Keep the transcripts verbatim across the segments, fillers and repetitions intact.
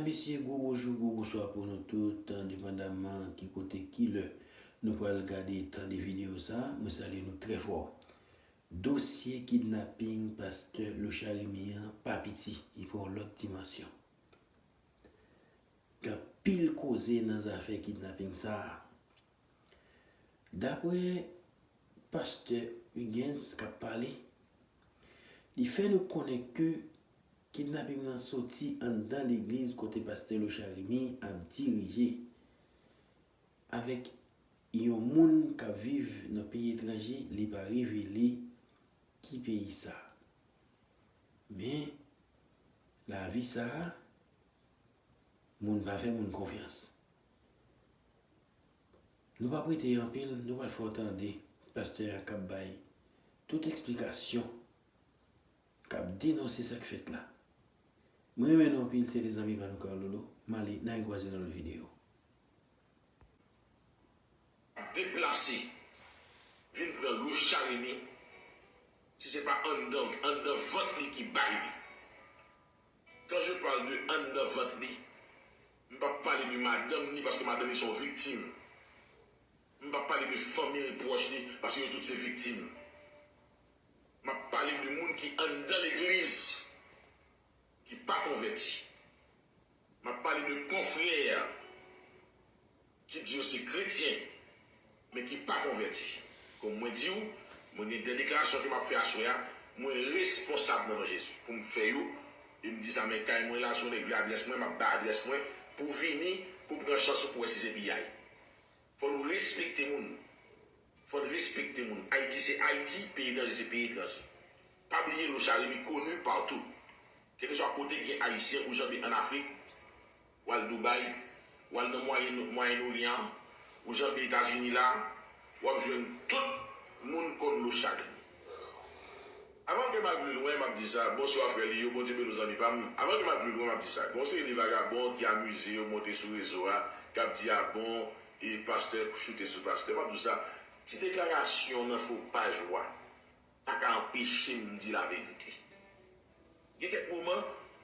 Mesye, gwo bonjou, gwo bonswa pou nou tout, endepandamman ki kote, ki lè nou pral gade, tande videyo sa, mwen salye nou trè fò. Dosye kidnaping pastè Lochard Remy an pa piti, li pran yon lòt dimansyon. Gen anpil koze nan zafè kidnaping sa a. Daprè pastè Huguens k ap pale, li fè nou konnen ke kidnaping nan soti anndan legliz kote pastè Lochard Remy ap dirije avèk yon moun k ap viv nan peyi etranje, li pa revele ki peyi sa. Men, lavi sa a, moun pa fè moun konfyans. Nou p ap rete anpil, nou pral fè w tande pastè a k ap bay tout eksplikasyon, k ap denonse sa k fèt la. Mwen renmen nou anpil, se te zanmi pa nou Carlolo. M ale, n a rekwaze nan lòt videyo. Deplase, vin pran Lochard Remy, si se pa anndan, anndan vant li ki bay li. Quand je parle de anndan vant li, m p ap pale de madanm ni, paske madanm li se yon viktim. M p ap pale de fanmi l pwòch li, paske yo tout se viktim. M ap pale de moun ki anndan legliz, ki pa konvèti. M ap pale de konfrè ki di yo se kretyen, men ki pa konvèti. Kòm mwen di w, mwen gen de deklarasyon ke m ap fè aswè a, mwen responsab nan non Jezi pou m fè yo, e m di sa, men kay mwen la, si w nèg vle adrès mwen, m ap bay adrès mwen, pou w vini, pou w pran chans ou pou w wè si se piyay. Fò nou respekte moun. Fò n respekte moun. Ayiti se Ayiti, peyi etranje se peyi etranje. Pa bliye Lochard Remy koni patou. Kèlkeswa kote k gen Ayisyen, ou janbe ann Afrik, w al Dubai, w al nan Mwayen, Mwayen Oryan, ou janbe Etazini la, w ap jwenn tout moun konn Lochard Remy. Avan ke m al pi lwen, m ap di sa, bonswa frè Lio, Bondye beni w zanmi pa m. Avan ke m al pi lwen, m ap di sa, gen yon seri de vagabon ki amize yo monte sou rezo a, k ap di a bon, e pastè choute sou pastè. M ap di w sa, ti deklarasyon nan fo paj ou a pa ka anpeche m di laverite. Gen kèk moman,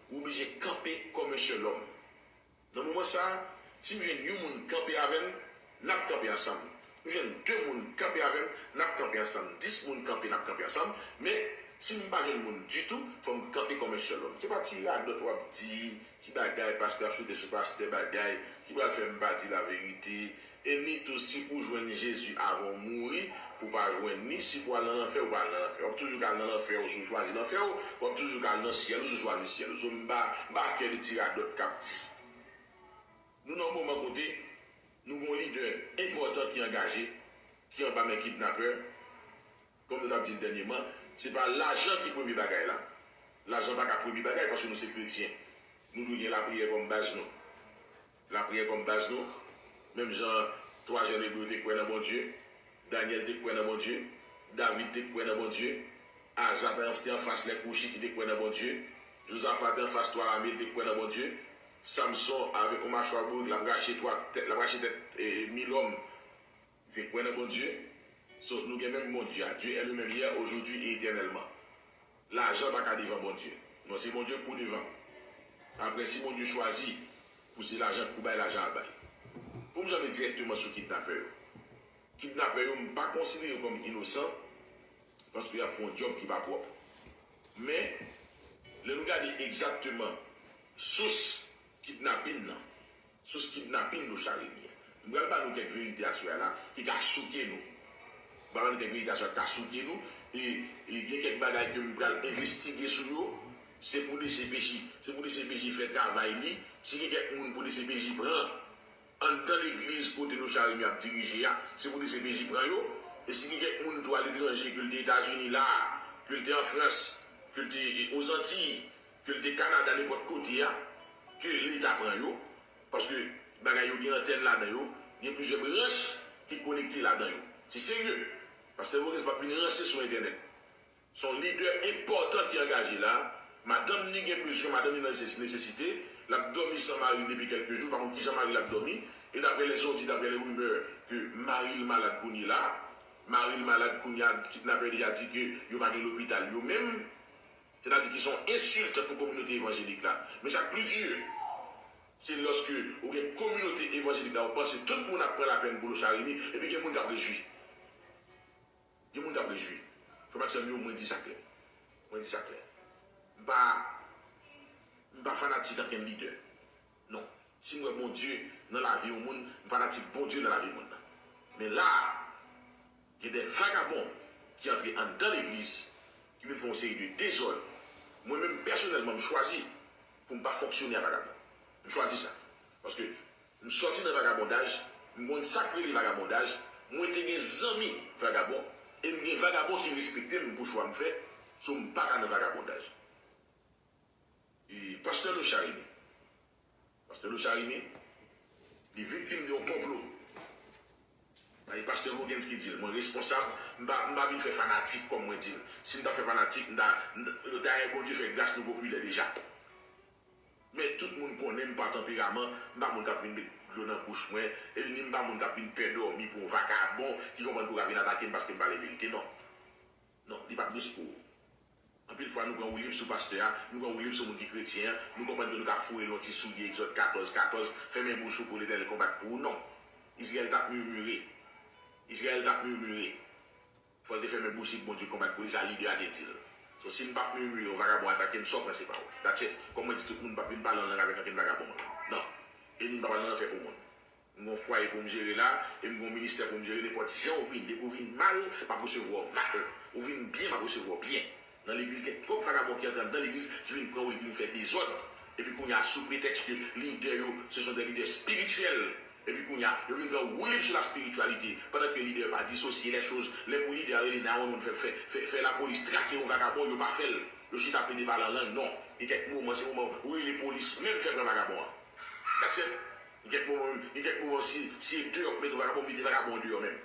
ou oblije kanpe kòm yon sèl òm. Nan moman sa a, si m jwenn yon moun kanpe avè m, n ap kanpe ansanm. M jwenn de moun kanpe avè m, n ap kanpe ansanm. Dis moun kanpe, n ap kanpe ansanm. Men, si m pa jwenn moun ditou, fò m kanpe kòm yon sèl òm. Se pa ti radòt w ap di, ti bagay pastè ap choute sou pastè bagay ki pral fè m pa di laverite. E ni tou, si pou jwenn Jezi avan w mouri, pou pa jwenn li, si pou al nan lanfè, ou pa al nan lanfè. W ap toujou ka al nan lanfè ou si w chwazi lanfè ou, w ap toujou ka al nan syèl ou si w chwazi syèl ou. So, m pa, m pa kè de ti radòt k ap di. Nou nan yon moman kote nou gen yon lidè enpòtan ki angaje, ki anba men kidnapè. Kòm nou t ap di l dènyèman, se pa lajan ki premye bagay la. Lajan pa ka premye bagay paske nou se kretyen. Nou dwe gen lapriyè kòm baz nou. Lapriyè kòm baz nou. Menm jan twa jèn Ebre yo te kwè nan Bondye, Danyèl te kwè nan Bondye, David te kwè nan Bondye, Aza te anfas lè Kouchi ki te kwè nan Bondye, Jozafa te anfas twa lame, li te kwè nan Bondye, Samson avèk yon machwa bourik, l ap rache twa tèt, l ap rache tèt e, e, mil òm. Te kwè nan Bondye. So, nou gen menm Bondye a. Dieu est le même hier, aujourd'hui et éternellement. Lajan pa ka devan Bondye. Non, se Bondye k pou devan. Apre, si Bondye chwazi pou se lajan, pou bay lajan a bay. Pou m janbe dirèkteman sou kidnapè yo. Kidnapè yo, m pa konsidere yo kòm inosan, paske y ap fè yon djòb ki pa pwòp. Men, lè nou gade egzakteman sous kidnapin nan, sous kidnapin Lochard Remy an. M pral ba nou kèk verite aswè a la ki ka chouke nou. M pral ba nou kèk verite aswè a ki ka chouke nou. E, e gen kèk bagay ke m pral envestige sou yo. Se pou D C P J, se pou D C P J fè travay li. Si gen kèk moun pou D C P J pran anndan legliz kote Lochard Remy ap dirije a, se pou D C P J pran yo. E si gen kèk moun tou aletranje, ke l te Etazini la, ke l te an Frans, ke l te Ozantiy, ke l te Kanada, nenpòt kote a, ke Leta pran yo, paske bagay yo gen antèn ladan yo, gen plizyè branch ki konekte ladan yo. Se serye. Pastè Maurice p ap vin ranse sou entènèt. Se yon lidè enpòtan ki angaje la. Madanm ni gen bezwen, madanm ni nan nesesite. L ap dòmi san mari l depi kèlke jou, pa konn kijan mari l ap dòmi. E daprè les on-dit, daprè les rumeurs, ke mari l malad kounye la. Mari l malad kounye a, kidnapè deja di ke yo pa gen lopital yo menm. Sètadi ki se yon ensilt pou kominote evanjelik la. Men sa k pi di, Se lòske ou gen kominote evanjelik la, ou panse tout moun ap pran lapèn pou Lochard Remy, epi gen moun k ap rejwi. Gen moun k ap rejwi. Frè m ak sè m yo, mwen di sa klè. Mwen di sa klè. M pa, m pa fanatik ankenn lidè. Non. Si m wè Bondye nan lavi yon moun, m fanatik Bondye nan lavi moun nan. Men la a, gen de vagabon ki antre anndan legliz, ki vin fè yon seri de dezòd. Mwen menm, pèsonèlman, m chwazi pou m pa fonksyone ak vagabon. M chwazi sa. Paske m sòti nan vagabondaj, m konn sa k rele vagabondaj, mwen te gen zanmi vagabon, e m gen vagabon ki respekte m pou chwa m fè, so m pa ka nan vagabondaj. E pastè Lochard Remy. Pastè Lochard Remy, li viktim de yon konplo. E pastè Voguens ki di l, mwen responsab, m pa, m pa vin fè fanatik kòm mwen di l. Si m ta fè fanatik, m ta, m ta, dayè Bondye fè gras nou popilè deja. Men tout moun konnen m pa tanperaman, m pa moun k ap vin met dlo nan bouch mwen, e ni m pa moun k ap vin pè dòmi pou yon vagabon ki konprann pou ka vin atake m paske m pale verite, non. Non, li p ap dous pou ou. Anpil fwa, nou pran woulib sou pastè a, nou pran woulib sou moun ki kretyen an, nou konprann ke nou ka foure l yon ti soulye, Egzòd katòz katòz, fèmen bouch ou pou Letènèl konbat pou ou. Non. Izrayèl t ap mimire. Izrayèl t ap mimire. Fò l te fèmen bouch li pou Bondye konbat pou li, sa lidè a te di l. So, si m p ap mimire, yon vagabon atake m, sa w panse pa w. That's it. Kòm mwen di tout moun, m p ap vin pale an lang avèk ankenn vagabon, mwen. Non. E ni m p ap al nan lanfè pou moun. M gon fwaye pou m jere la, e m gon ministè pou m jere, nenpòt jan w vin. Depi w vin mal, m ap resevwa w mal. Ou vin byen, m ap resevwa w byen. Nan legliz, gen twòp vagabon ki antre anndan legliz, ki vin pran woulib, vin fè dezòd. Epi kounye a, sou pretèks ke lidè yo, ce sont des leaders spirituels. Epi kounye a, yo vin pran woulib sou la spirityalite, pandan ke lidè yo pa disosye lè choz. Lè pou lidè a rele nine one one, fè, fè, fè, fè lapolis trake yon vagabon, yo pa fè l. Yo chita plede pale an lang, non. Gen kèk moman, se moman ou rele polis menm fè pran vagabon an. That's it. Gen kèk moman menm, gen kèk moman, si, si e deyò k mete yon vagabon, mete vagabon an deyò menm.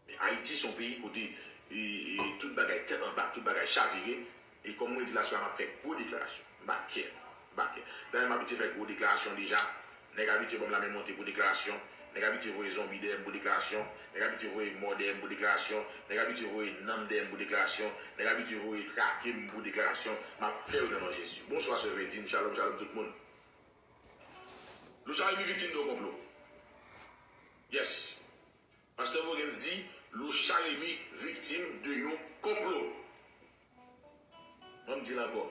Men Ayiti se yon peyi kote, e, e, tout bagay tèt anba, tout bagay chavire. E kòm mwen di l aswè a, m ap fè gwo deklarasyon. M pa kè. M pa kè. Dayè, m abitye fè gwo deklarasyon deja. Nèg abitye ban m lamen monte pou deklarasyon. Nèg abitye voye zonbi dèyè m pou deklarasyon. Nèg abitye voye mò dèyè m pou deklarasyon. Nèg abitye voye nanm dèyè m pou deklarasyon. Nèg abitye voye trake m pou deklarasyon. M ap fè yo nan non Jezi. Bonswa, sè Vedine. Shalom, shalom, tout moun. Lochard Remy viktim de yon konplo. Yes. Pastè Voguens di, Lochard Remy viktim de yon konplo. Ban m di l ankò.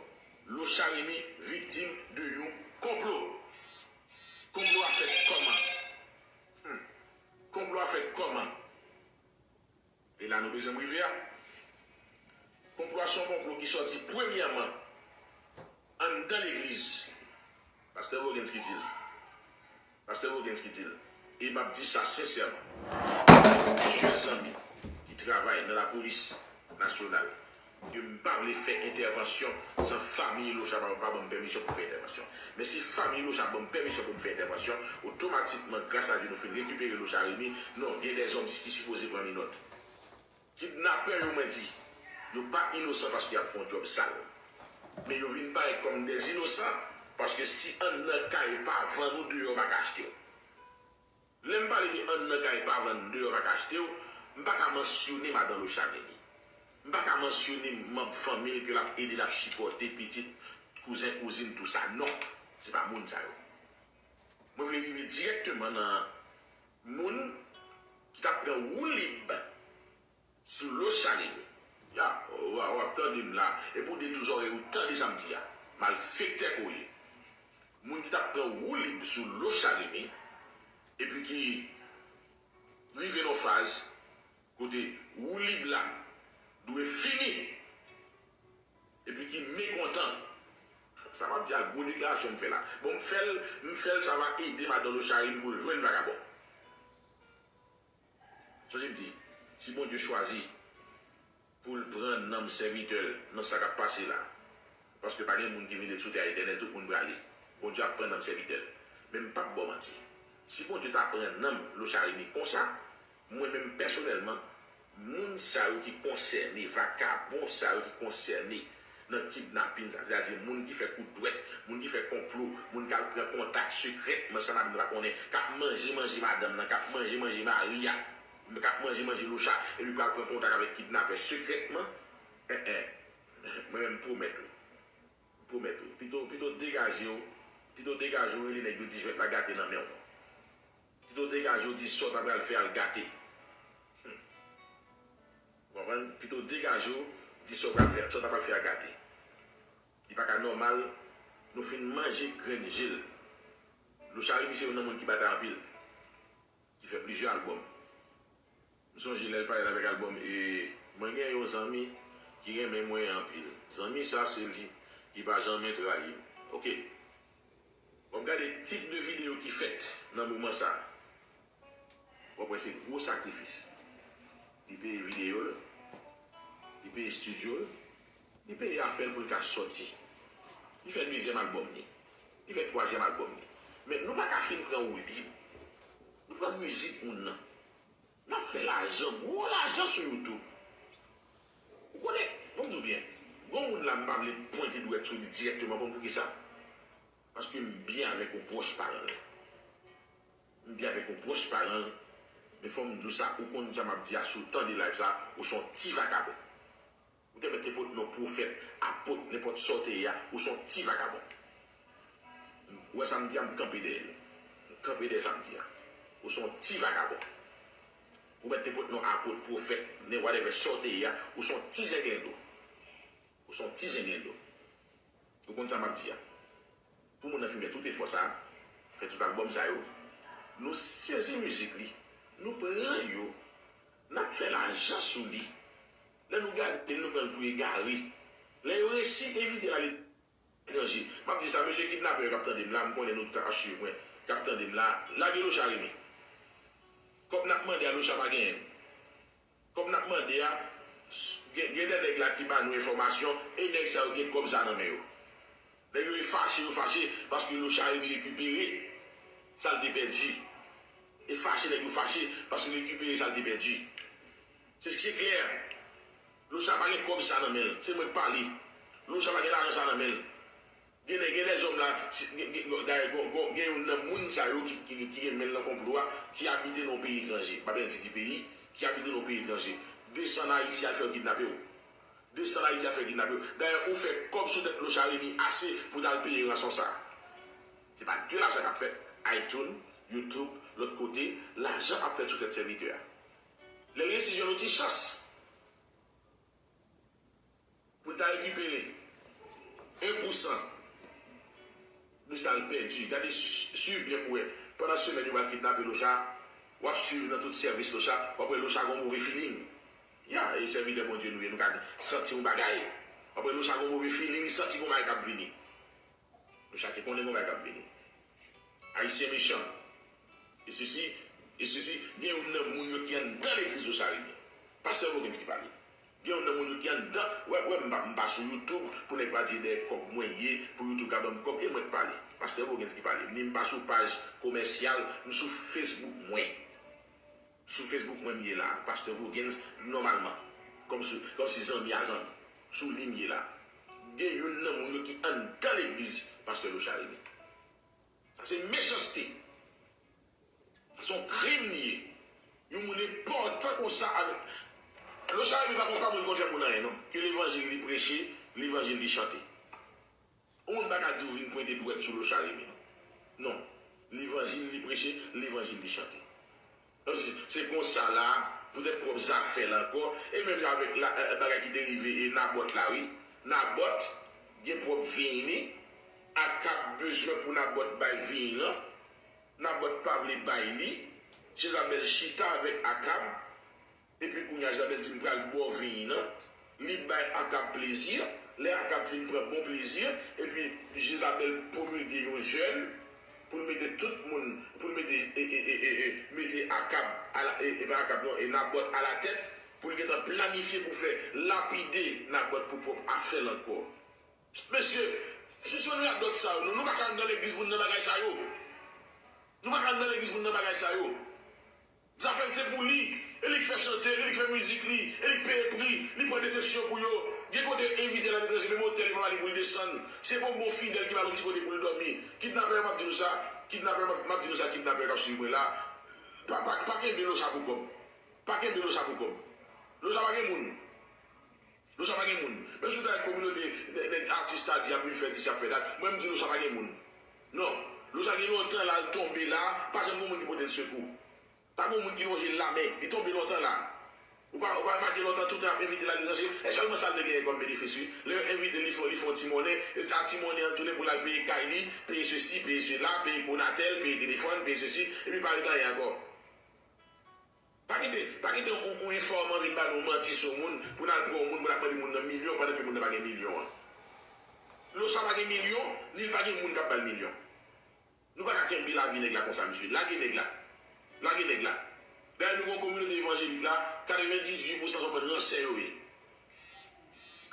Lochard Remy viktim de yon konplo. Konplo a fèt kòman? Hmm. Konplo a fèt kòman? E la nou bezwen m rive a. Konplo a se yon konplo ki sòti premyèman anndan legliz. Pastè Voguens ki di l. Pastè Voguens ki di l. E m ap di sa sensèman. Plizyè zanmi ki travay nan lapolis nasyonal, ke m pa vle fè entèvansyon san fanmi Lochard pa, pa ban m pèmisyon pou m fè entèvansyon. Men si fanmi Lochard ban m pèmisyon pou m fè entèvansyon, otomatikman, gras a Dye, nou fin rekipere Lochard Remy. Non, gen dèzòm ki sipoze pran minòt. Kidnapè yo, mwen di, yo pa inosan paske y ap fè yon djòb sal. Men yo vin parèt kòm dèzinosan paske si anndan kay pa vann ou, deyò pa ka achte w. Lè m pale de anndan kay pa vann, deyò pa ka achte w, m pa ka mansyone madan Lochard Remy. M pa ka mansyone manm fanmi l ke l ap ede, l ap sipòte, pitit, kouzen, kouzin, tou sa. Non, se pa moun sa yo. Mwen vle rive dirèkteman nan moun ki t ap pran woulib sou Lochard Remy. Ya, w a, w ap tande m la. Epi w detounen zòrèy ou, tande sa m di a. Malfektè ke w ye. Moun ki t ap pran woulib sou Lochard Remy, epi ki rive nan faz kote woulib la dwe fini, epi ki mekontan. Sa m ap di a, gwo deklarasyon m fè la. Bon, m fè l, m fè l, sa va ede madan Lochard Remy pou l jwenn vagabon. Sonje m di, si Bondye chwazi pou l pran nanm sèvitè l nan sa k ap pase la, paske pa gen moun ki vin ret sou tè a etènèl, tout moun prale. Bondye ap pran nanm sèvitè l. Men m p ap ba w manti. Si Bondye ta pran nanm Lochard Remy konsa, mwen menm pèsonèlman, moun sa yo ki konsène, vakabon sa yo ki konsène nan kidnapin sa, sètadi moun ki fè kout dwèt, moun ki fè konplo, moun k al pran kontak sekrètman san madanm nan pa konnen, k ap manje manje madanm nan, k ap manje manje mari a, k ap manje manje Lochard, epi pral pran kontak avèk kidnapè sekrètman, en, en, mwen menm m pwomèt ou, m pwomèt ou, pito, pito degaje w, Pito degaje w rele nèg yo di jwèt la gate nan men w. Pito degaje w di sa w ta pral fè a l gate. Hmm. Ou konprann? Pito degaje w di sa w pral fè, sa w ta pral fè a gate. Li pa ka nòmal, nou fin manje grenn je l. Lochard Remy se youn nan moun ki batay anpil, ki fè plizyè albòm. M sonje lè l parèt avèk albòm e mwen gen yon zanmi ki renmen mwen anpil. Zanmi sa se li ki pa janmen trayi m. Oke. W ap gade tip de videyo ki fèt nan moman sa. W ap wè se gwo sakrifis. Li peye videyo l, li peye estidyo l, li peye afè l pou l ka sòti. Li fè dezyèm albòm li. Li fè twazyèm albòm li. Men nou pa ka fin pran woulib. Nou pran mizik moun nan. N ap fè lajan, gwo lajan sou YouTube. Ou konnen, bon m di w byen, gon moun la m pa vle pwente dwèt sou li dirèkteman, konn poukisa? Paske m byen avèk yon pwòch paran l. M byen avèk yon pwòch paran l, men fò m di w sa, ou konn sa m ap di a, si w tande live sa, ou se yon ti vakabon. Ou te mèt te pot non pwofèt, apot, nenpòt sa w te ye a, ou se yon ti vakabon. Ou wè sa m di a, m kanpe dèyè l. M kanpe dèyè sa m di a. Ou se yon ti vakabon. Ou mèt te pot non apot, pwofèt, nen whatever sa w te ye a, ou se yon ti zenglendo. Ou se yon ti zenglendo. Ou konn sa m ap di a. Pou moun nan fin fè tout efò sa, fè tout albòm sa yo, nou sezi mizik li, nou pran yo, n ap fè lajan sou li. Lè nou gade l, nou pran l pou egare. Lè yo resi envite l ale etranje. M ap di sa, mesye kidnapè yo k ap tande m la, m konnen nou tout ap swiv mwen, k ap tande m la, lage Lochard Remy. Kòb n ap mande a, Lochard pa genyen l. Kòb n ap mande a, gen, gen de nèg la ki ba nou enfòmasyon, e nèg sa yo gen kòb sa nan men yo. Nèg yo e fache, yo fache, paske Lochard Remy rekipere sa l te pèdi. E fache nèg yo fache, paske l rekipere sa l te pèdi. Se, se klè. Lochard pa gen kòb sa nan men l. Se mwen k pale. Lochard pa gen lajan sa nan men l. Gen de, gen de zòm la, si, gen, gen, dayè, gon, gon, gen youn nan moun sa yo ki, ki, ki gen men l nan konplo a, ki abite nan yon peyi etranje. M pa byen di ki peyi, ki abite nan yon peyi etranje. Desann Ayiti al fè yo kidnape w. Desann Ayiti al fè yo kidnape w. Dayè, ou fè kòb sou tèt Lochard Remy ase pou w t al peye ranson sa. Se pa de lajan k ap fèt. iTunes, YouTube, lòt kote, lajan ap fèt sou tèt sèvitè a. Lè l resi jwenn yon ti chans pou l ta rekipere en pou san de sa l pèdi. Gade, swiv byen pou wè. Pandan semèn yo pral kidnape Lochard, w ap swiv nan tout sèvis Lochard, w ap wè Lochard gon move feeling. Ya, e sèvitè Bondye nou ye, nou ka santi yon bagay. W ap wè Lochard gon move feeling, li santi gon bagay k ap vini. Nou chak te konnen gon bagay k ap vini. Ayisyen mechan. E sesi, e sesi, gen youn nan moun yo ki anndan legliz Lochard Remy. Pastè Voguens ki pale. Gen youn nan moun yo ki anndan. Wè, wè, m pa, m pa sou YouTube pou nèg pa di dèyè kòb mwen ye, pou YouTube ka ban m kòb, e mwen k pale. Pastè Voguens ki pale. Ni m pa sou paj komèsyal, m sou Facebook mwen. Sou Facebook mwen m ye la, Pastè Voguens, nòmalman. Kòmsi, kòmsi zanmi a zanmi. Sou li m ye la. Gen youn nan moun yo ki anndan legliz Pastè Lochard Remy. Sa se mechanste. Sa se yon krim li ye. Yon moun enpòtan konsa avèk. Lochard Remy pa konn, pa moun konn fè moun anyen non. Ke levanjil li preche, levanjil li chante. Yon moun pa ka di w vin pwente dwèt sou Lochard Remy non. Non. Levanjil li preche, levanjil li chante. Kòmsi se konsa la, poutèt pwòp zafè l ankò, e menm jan avèk la, eh, bagay ki te rive e Nabòt la, wi. Nabòt gen pwòp vin li, Akab bezwen pou Nabòt bay vin lan, Nabòt pa vle bay li, Jezabèl chita avèk Akab, epi kounye a Jezabèl di, "M pral ba w vin nan." Li bay Akab plezi. Lè Akab fin pran bon plezi, epi Jezabèl pwomilge yon jèn pou l mete tout moun, pou l mete, e, e, e, e, e, mete Akab ala, e, e pa Akab non, e Nabòt alatèt, pou l gentan planifye pou fè lapide Nabòt pou pwòp afè l ankò. Mesye, sispann radòt sa yo, non, nou pa ka anndan legliz moun nan bagay sa yo. Nou pa ka anndan legliz moun nan bagay sa yo. Zafè l se pou li. E li k fè chante, e li k fè mizik li, e li k peye pri, li pran desepsyon pou yo. Gen kote yo envite l aletranje, menm otèl yo pa ba li pou l desann. Se pa yon bon fidèl ki ba l yon ti kote pou l dòmi. Kidnapè yo, m ap di nou sa, kidnapè, m ap, m ap di nou sa, kidnapè k ap swiv mwen la, pa, pa, pa kenbe Lochard pou kòb. Pa kenbe Lochard pou kòb. Lochard pa gen moun. Lochard pa gen moun. Menm si w ta wè kominote nèg, nèg atis ta di y ap vin fè dis, y ap fè dat, mwen m di Lochard pa gen moun. Non, Locha gen lontan la l tonbe la, pa janm gen moun ki pote l sekou. Pa gen moun ki lonje l lamen, li tonbe lontan la. Ou pa, ou pa remake lontan tout tan ap envite l al letranje? E sèlman sa l te genyen kòm benefis wi. Lè yo envite l, li fè, li fè yon ti monnen, e sa ti monnen an tounen pou l al peye kay li, peye sesi, peye sela, peye Conatel, peye telefòn, peye sesi, epi pa ret anyen ankò. Pa kite, pa kite yon, yon enfòman vin ba nou manti sou moun, pou n al pran yon moun, pou n ap mande moun nan milyon, pandan ke moun nan pa gen milyon an. Locha pa gen milyon, ni l pa gen moun k ap ba l milyon. Nou pa ka kenbe lavi nèg la konsa, mesye. Lage nèg la. Lage nèg la. Dayè, nou gen yon kominote evanjelik la, katrevendizuit pousan se yon bann ransè yo ye.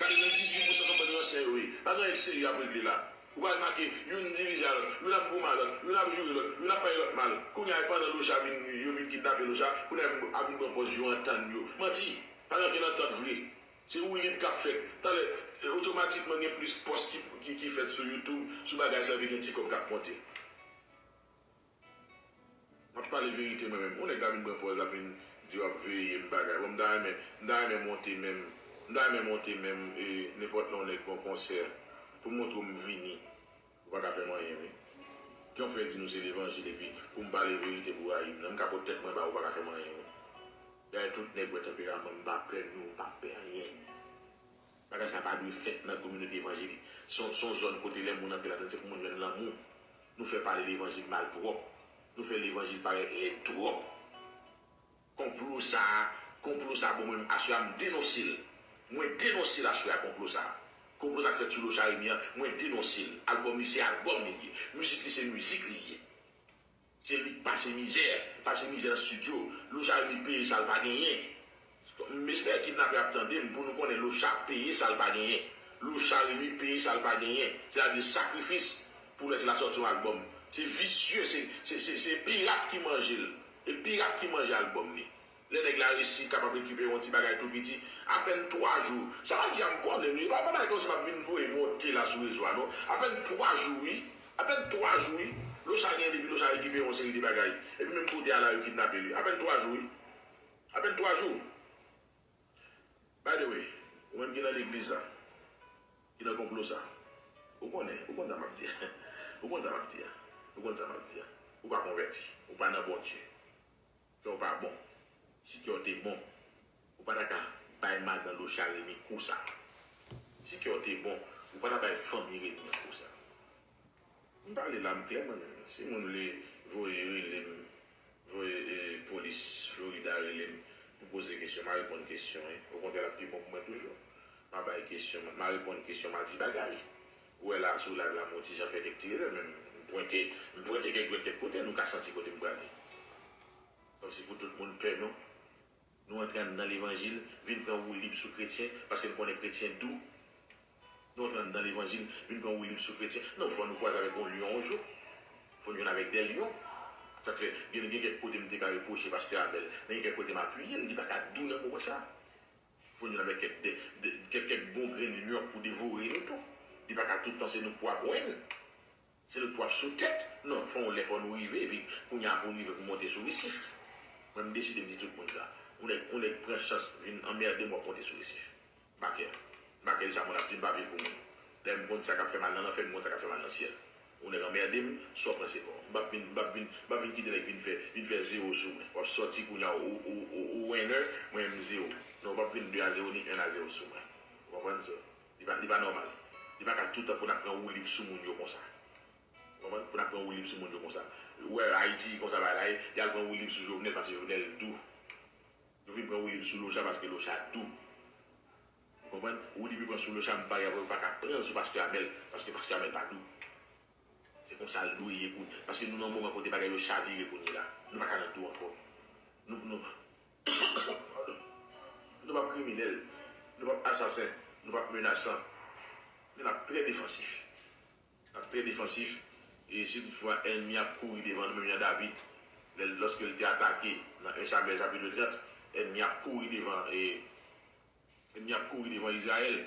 Katrevendizuit pousan se yon bann ransè yo ye. Pa gen anyen k serye ap regle la. Ou pral remake, youn divize a lòt, youn ap goumen a lòt, youn ap joure lòt, youn ap pale lòt mal. Kounye a, pandan Locha vin, yo vin kidnape Locha, kounye a vin, a vin pran pòz yo antann yo. Manti! Pa gen ankenn antant vre. Se woulib k ap fèt. Talè, otomatikman gen plis pòs ki, ki, ki fèt sou YouTube, sou bagay sa yo, epi gen ti kòb k ap monte. M ap pale verite mwen menm. Yon nèg la vin pran pòz, l ap vin di w ap veye m bagay. Bon, m ta renmen, m ta renmen monte menm, m ta renmen monte menm, e, nenpòt lè yon nèg gen yon konsè, pou m montre w m vini. Ou pa ka fè m anyen, wi. Jan w fè di nou se levanjil, epi pou m pale verite pou rayi m nan, m ka pot tèt mwen ba ou, ou pa ka fè m anyen, wi. Dayè, tout nèg wè tanperaman m, m pa pè nou, m pa pè anyen. Bagay sa pa dwe fèt nan kominote evanjelik. Se yon, se yon zòn kote lè moun antre ladan, se pou moun jwenn lanmou. Nou fè pale levanjil mal twòp. Nou fè levanjil parèt lèd twòp. Konplo sa a, konplo sa a, bon, mwen menm, aswè a, m denonse l. Mwen denonse l aswè a, konplo sa a. Konplo sa k fèt sou Locha Remy an, mwen denonse l. Albòm li se albòm li ye. Mizik li se mizik li ye. Se li k pase mizè, pase mizè nan estidyo. Locha Remy peye sa l pa genyen. M espere kidnapè ap tande m pou nou konnen Locha peye sa l pa genyen. Locha Remy peye sa l pa genyen. Sètadi sakrifis pou lè se la sòti yon albòm. Se visye, se, se, se, se pirat ki manje l. E pirat ki manje albòm li. Lè nèg la resi kapab rekipere yon ti bagay tou piti, apèn twa jou. Sa pa di a m konnen, wi. E pa, pa bagay kòmsi m ap vin voye monte la sou rezo a, non. Apèn twa jou, wi. Apèn twa jou, wi. Locha gen depi Locha rekipere yon seri de bagay. Epi menm kote a la, yo kidnape li. Apèn twa jou, wi. Apèn twa jou. By the way, ou menm ki nan legliz la, ki nan konplo sa, ou konnen, ou konn sa m ap di a. Ou konn sa m ap di a. Ou konn sa m ap di a. Ou pa konvèti. Ou pa nan Bondye. Kè w pa bon. Si kè w te bon, ou pa ta ka bay madan Locha Remy kou sa. Si kè w te bon, ou pa ta bay fanmi Remy an kou sa. M pale la, m klè mwen menm. Si moun vle voye rele m, voye, e, polis Florida rele m pou poze kesyon, m a reponn kesyon, wi. Okontrè, l ap pi bon pou mwen toujou. M a bay kesyon, m a reponn kesyon, m a di bagay. Ou wè la, sou live la, m on ti jan fè kèk ti erè, men m pwente, m pwente kèk dwèt kèk kote, nou ka santi kote m prale. Kòmsi pou tout moun pè nou. Nou antre anndan levanjil, vin pran woulib sou kretyen, paske n konnen kretyen dou. Nou antre anndan levanjil, vin pran woulib sou kretyen. Non, fò nou kwaze avèk yon lyon yon jou. Fò n jwenn avèk de lyon. Sa k fè, gen, gen kèk kote m te ka repwoche pastè Amèl, men gen kèk kote m apiye l, li pa ka dou nan moman sa. Fò n jwenn avèk kèk, de, de, kèk, kèk bon grenn lyon pou devore nou tou. Li pa ka tout tan se nou k pou ap wenn. Se lòt pou ap sou tèt. Non, fò yon lè fò nou rive, epi kounye a pou n rive pou monte sou resif. Mwen, m deside m di tout moun sa. Yon nèg, yon nèg pran chans vin anmède m, w ap monte sou resif. M pa kè. M pa kè de sa moun ap di, m pa viv pou moun. Dayè, m konn sa k ap fè mal nan lanfè, m konn sa k ap fè mal nan syèl. Yon nèg anmède m, swa w pran se pa w. M p ap vin, m p ap vin, m p ap vin kite nèg vin fè, vin fè zewo sou mwen. W ap sòti kounye a, ou, ou, ou, ou winner, mwen menm zewo. Non, w p ap vin de a zewo ni en a zewo sou mwen. Ou konprann sa? Li pa, li pa nòmal. Li pa ka tout tan pou n ap pran woulib sou moun yo konsa. Ou konprann? Pou n ap pran woulib sou moun yo konsa. Ou wè Ayiti konsa bagay la ye, y al pran woulib sou Jovenel paske Jovenel dou. Yo vin pran woulib sou Locha paske Locha dou. Ou konprann? Woulib yo pran sou Locha, m parye avè w, yo pa ka pran l sou pastè Amèl paske pastè Amèl pa dou. Se konsa l dwe ye pou, paske nou nan moman kote bagay yo chavire kounye la. Nou pa ka nan dou ankò. Nou, nou, nou p ap kriminèl, nou p ap asasen, nou p ap menasan. Men n ap trè defansif. N ap trè defansif. E si toutfwa ènmi ap kouri devan nou, menm jan David, lè, lòske l te atake nan en Samyèl chapit trant, ènmi ap kouri devan, e, ènmi ap kouri devan Izrayèl,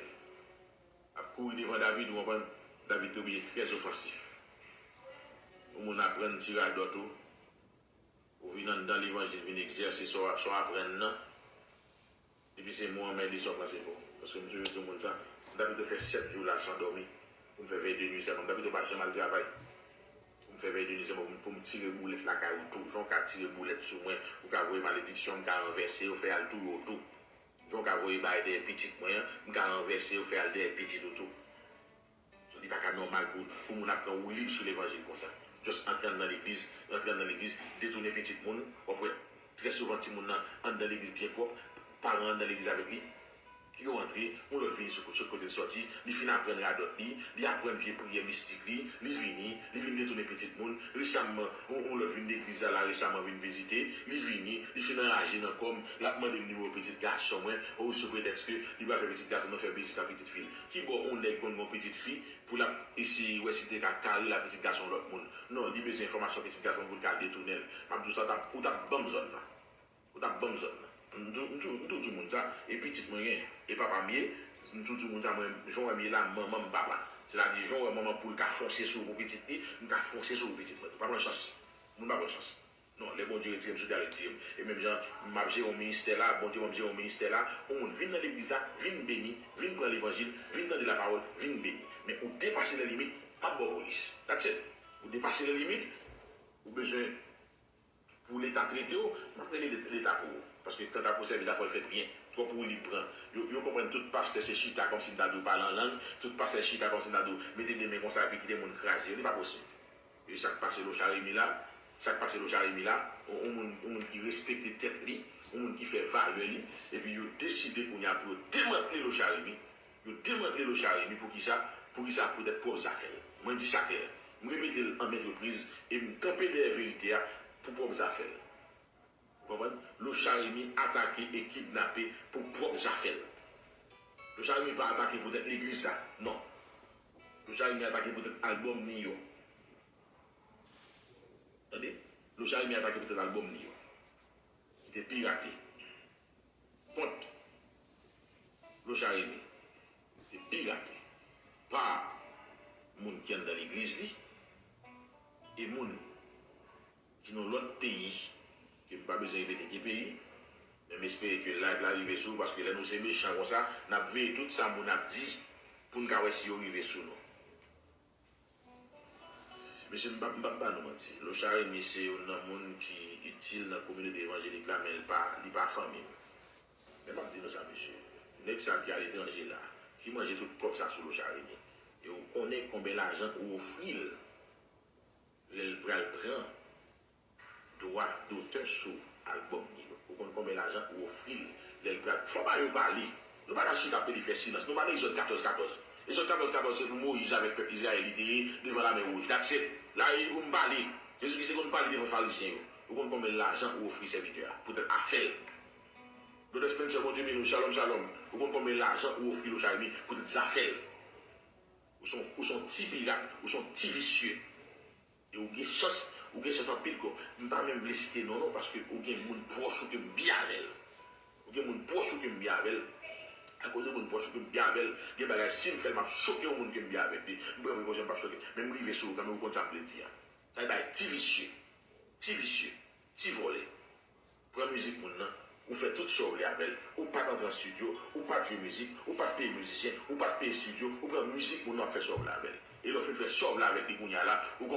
ap kouri devan David, ou konprann? David te oblije trè ofansif. Yon moun aprann ti radòt ou, ou vin anndan levanjil, vin egzèse sa w, sa w aprann nan. Epi se mwen anmède sa w pran se pa w. Paske m toujou di moun sa, m ta pito fè sèt jou la san dòmi, pou m fè vennde nwi sèlman. M ta pito pa janm al travay. Fè vèy de nwi sèlman pou m, pou m tire boulèt lakay ou tou. Jan w ka tire boulèt sou mwen, ou ka voye malediksyon, m ka ranvèse yo, fè y al touye w tou. Jan w ka voye bagay dèyè pitit mwen an, m ka ranvèse yo, fè y al dèyè pitit ou tou. So, li pa ka nòmal pou, pou moun ap pran woulib sou levanjil konsa. Just antre anndan legliz, rantre anndan legliz, detounen pitit moun, w ap wè, trè souvan timoun nan anndan legliz byen pwòp, paran anndan legliz avèk li, yo antre, yon lòt vini sou, sot kote l sòti, li fin aprann radòt li, li aprann vye priyè mistik li, li vini, li vin detounen pitit moun, resamman, yon, yon lòt vin legliz la, la resaman vin vizite, li vini, li fin anraje nan kò m, l ap mande m nimewo pitit gason mwen, o, sou pretèks ke li pral fè pitit gason nan fè biznis ak pitit fi l. Kibò yon nèg konn gen yon pitit fi pou l ap eseye wè si l te ka kare l ak pitit gason lòt moun? Non, li bezwen enfòmasyon pitit gason pou l ka detounen l. M ap di w sa, w t ap, ou t ap ban m zòn nan. Ou t ap ban m zòn nan. M tou, m tou, m tou di moun sa, e pitit mwen gen, e papa m ye, m tou di moun sa, mwen, jan w wè m ye la, manman m papa. Sètadi, jan w wè manman poul ka fonse sou ou pou pitit li, m ka fonse sou ou pou pitit mwen. Ou pa pran chans. Moun pa pran chans. Non, lè Bondye retire m sou tè a, retire m. E menm jan, m ap jere yon ministè la, Bondye ban m jere yon ministè la, yon moun vin nan legliz la, vin beni, vin pran levanjil, vin tande lapawòl, vin beni. Men ou depase lè limit, m ap ba w polis. That's it. Ou depase lè limit, ou bezwen pou Leta trete w, m ap rele Let-, Leta pou ou. Paske kanta pou sèvis la, fò l fèt byen. Twòp woulib pran. Yo, yo konprann tout pastè se chita kòmsi m ta di w pale an lang, tout pastè chita kòmsi m ta di w mete de men konsa epi kite moun kraze yo. Li pa posib. E sa k pase Lochard Remy la, sa k pase Lochard Remy la, yon, yon moun, yon moun ki respekte tèt li, yon moun ki fè valè li, epi yo deside kounye a pou yo demantle Lochard Remy, yo demantle Lochard Remy poukisa? Poukisa? Poutèt pwòp zafè l. Mwen di sa klè. M repete l an mèt repriz e m kanpe dèyè verite a pou pwòp zafè l. Ou konprann? Lochard Remy atake e kidnape pou pwòp zafè l. Lochard Remy pa atake poutèt legliz sa, non. Lochard Remy atake poutèt albòm li yo. Tande? Lochard Remy atake poutèt albòm li yo. Ki te pirate. Kont Lochard Remy te pirate pa moun ki anndan legliz li e moun ki nan lòt peyi, ke m pa bezwen repete ki peyi, men m espere ke live la rive sou ou, paske lè nou se mechan konsa, n ap veye tout sa moun ap di pou n ka wè si yo rive sou nou. Mesye, m p ap, m p ap ba nou manti. Lochard Remy se youn nan moun ki itil nan kominote evanjelik la, men li pa, li pa fanmi m. Men m ap di nou sa, mesye. Nèg sa ki aletranje la, ki manje tout kòb sa sou Lochard Remy. E ou konnen konbyen lajan ou ofri l lè l pral pran dwa dotè sou albòm li yo. Ou konn konbyen lajan ou ofri l lè l pral. Fò ba yo pale. Nou pa ka chita ap pede fè silans. Nou pa nan Egzòd katòz katòz. Egzòd katòz katòz se pou Moyiz avèk pèp Izrayèl li te ye devan Lamè Wouj. That's it. La e pou m pale. Jezi Kris te konn pale devan Farizyen yo. Ou konn konbyen lajan ou ofri sèvitè a poutèt afè l? Brother Spencer, Bondye beni w. Shalom, shalom. Ou konn konbyen lajan ou ofri Lochard Remy poutèt zafè l? Ou se yon, ou se yon ti pirat, ou se yon ti visye. E ou gen chans, ou gen chans anpil ke m pa menm vle site non non, paske ou gen moun pwòch ou ke m byen avè l. Ou gen moun pwòch ou ke m byen avè l. Akoz de moun pwòch ou ke m byen avè l, gen bagay si m fè l, m ap choke yon moun ke m byen avèk li. M pran prekosyon m p ap choke. Men m rive sou ou kanmenm, ou konn sa m vle di a. Sa e bay ti visye. Ti visye. Ti vòlè. Pran mizik moun nan, ou fè tout sa w vle avè l, ou pa t antre an estidyo, ou pa t jwe mizik, ou pa t peye mizisyen, ou pa t peye estidyo, ou pran mizik moun nan, w ap fè sa w vle avè l. E lè w fin fè sa w vle avèk li kounye a la, ou gon